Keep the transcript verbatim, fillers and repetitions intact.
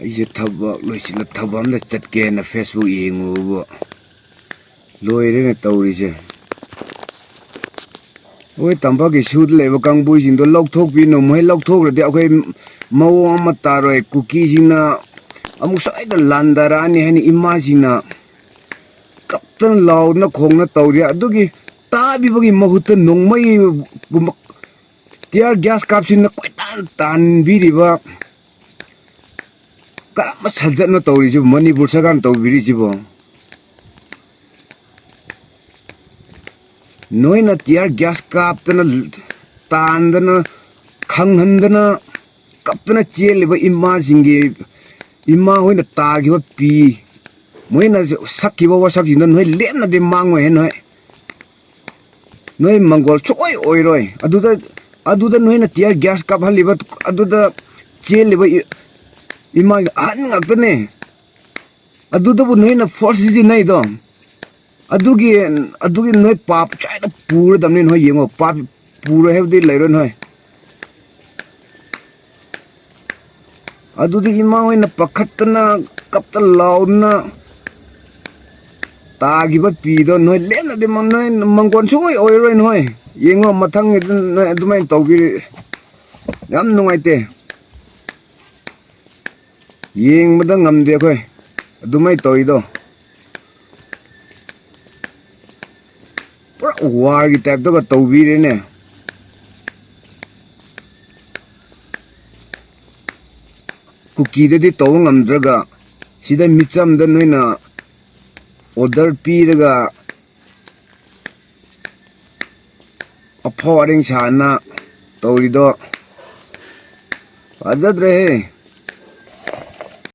ꯑꯩꯁꯦ ꯊꯕꯛ ꯂꯣꯏꯁꯤꯜꯂ ꯊꯕꯛ ꯑꯝꯗ ꯆꯠꯀꯦꯅ Facebook ꯌꯦꯡꯉꯨꯕ, ꯂꯣꯏꯔꯦꯅꯦ ꯇꯧꯔꯤꯁꯦ꯫ ꯑꯩꯈꯣꯏ ꯇꯝꯄꯥꯛꯀꯤ ꯁꯨꯗ ꯂꯩꯕ ꯀꯥꯡꯕꯨꯁꯤꯡꯗꯣ ꯂꯧꯊꯣꯛꯄꯤꯅꯨ꯫ ꯃꯣꯏ ꯂꯧꯊꯣꯛꯈ꯭ꯔꯗꯤ ꯑꯩꯈꯣꯏ ꯃꯑꯣꯡ ꯑꯃ ꯇꯥꯔꯣꯏ꯫ ꯀꯨꯀꯤꯁꯤꯡꯅ ꯑꯃꯨꯛ ꯁꯣꯏꯗꯅ ꯂꯥꯟꯗꯔꯛꯑꯅꯤ ꯍꯥꯏꯅ ꯏꯃꯥꯁꯤꯡꯅ ꯀꯞꯇꯅ ꯂꯥꯎꯗꯅ ꯈꯣꯡꯅ ꯇꯧꯔꯤ꯫ ꯑꯗꯨꯒꯤ ꯇꯥꯕꯤꯕꯒꯤ ꯃꯍꯨꯠꯇ ꯅꯣꯡꯃꯩꯒꯨꯝꯕ tear gas ꯀꯥꯞꯁꯤꯟꯅ ꯀꯣꯏꯇꯥꯟ ꯇꯥꯟꯕꯤꯔꯤꯕ ꯀꯔꯝꯕ ꯁꯖꯠꯅꯣ ꯇꯧꯔꯤꯁꯤꯕꯨ, ꯃꯅꯤꯄꯨꯔ ꯁꯔꯀꯥꯔꯅ ꯇꯧꯕꯤꯔꯤꯁꯤꯕꯨ? ꯅꯣꯏꯅ tear gas ꯀꯥꯞꯇꯅ, ꯇꯥꯟꯗꯅ, ꯈꯪꯍꯟꯗꯅ, ꯀꯞꯇꯅ ꯆꯦꯜꯂꯤꯕ ꯏꯃꯥꯁꯤꯡꯒꯤ, ꯏꯃꯥ ꯍꯣꯏꯅ ꯇꯥꯈꯤꯕ ꯄꯤ, ꯃꯣꯏꯅ ꯁꯛꯈꯤꯕ ꯋꯥꯁꯛꯁꯤꯡꯗꯣ ꯅꯣꯏ ꯂꯦꯝꯅꯗꯤ ꯃꯥꯡꯉꯣꯏꯍꯦ ꯅꯣꯏ꯫ ꯅꯣꯏ ꯃꯪꯒꯣꯜ ꯁꯨꯛꯑꯣꯏ ꯑꯣꯏꯔꯣꯏ꯫ ꯑꯗꯨꯗ, ꯑꯗꯨꯗ ꯅꯣꯏꯅ tear gas ꯀꯥꯞꯍꯜꯂꯤꯕ, ꯑꯗꯨꯗ ꯆꯦꯜꯂꯤꯕ ꯏ-, ꯏꯃꯥꯒꯤ ꯑꯍꯟ ꯉꯥꯛꯇꯅꯦ꯫ ꯑꯗꯨꯗꯕꯨ ꯅꯣꯏꯅ force ꯁꯤꯖꯤꯟꯅꯩꯗꯣ꯫ ꯑꯗꯨꯒꯤ, ꯑꯗꯨꯒꯤ ꯅꯣꯏ ꯄꯥꯞ ꯁꯣꯏꯗꯅ ꯄꯨꯔꯗꯕꯅꯤ꯫ ꯅꯣꯏ ꯌꯦꯡꯉꯣ, ꯄꯥꯞ ꯄꯨꯔꯣꯏ ꯍꯥꯏꯕꯗꯤ ꯂꯩꯔꯣꯏ ꯅꯣꯏ꯫ ꯑꯗꯨꯗꯤ ꯏꯃꯥ ꯍꯣꯏꯅ ꯄꯥꯈꯠꯇꯅ, ꯀꯞꯇ ꯂꯥꯎꯗꯅ ꯇꯥꯈꯤꯕ ꯄꯤꯗꯣ ꯅꯣꯏ ꯂꯦꯝꯅꯗꯤ ꯃꯪ-, ꯅꯣꯏ ꯃꯪꯒꯣꯟ ꯁꯨꯡꯑꯣꯏ ꯑꯣꯏꯔꯣꯏ ꯅꯣꯏ꯫ ꯌꯦꯡꯉꯣ, ꯃꯊꯪꯒꯤꯗ ꯅꯣꯏ ꯑꯗꯨꯃꯥꯏꯅ ꯇꯧꯕꯤꯔꯤ꯫ ꯌꯥꯝ ꯅꯨꯡꯉꯥꯏꯇꯦ꯫ ꯌꯦꯡꯕꯗ ꯉꯝꯗꯦ ꯑꯩꯈꯣꯏ ꯑꯗꯨꯃꯥꯏꯅ ꯇꯧꯔꯤꯗꯣ꯫ ꯄꯨꯔꯥ war ꯒꯤ type ꯇꯒ ꯇꯧꯕꯤꯔꯦꯅꯦ꯫ ꯀꯨꯀꯤꯗꯗꯤ ꯇꯧꯕ ꯉꯝꯗ꯭ꯔꯒ, ꯁꯤꯗ ꯃꯤꯆꯝꯗ ꯅꯣꯏꯅ order ꯄꯤꯔꯒ ꯑꯐꯥꯎ ꯑꯔꯤꯡ ꯁꯥꯅ ꯇꯧꯔꯤꯗꯣ ꯐꯖꯗ꯭ꯔꯦꯍꯦ꯫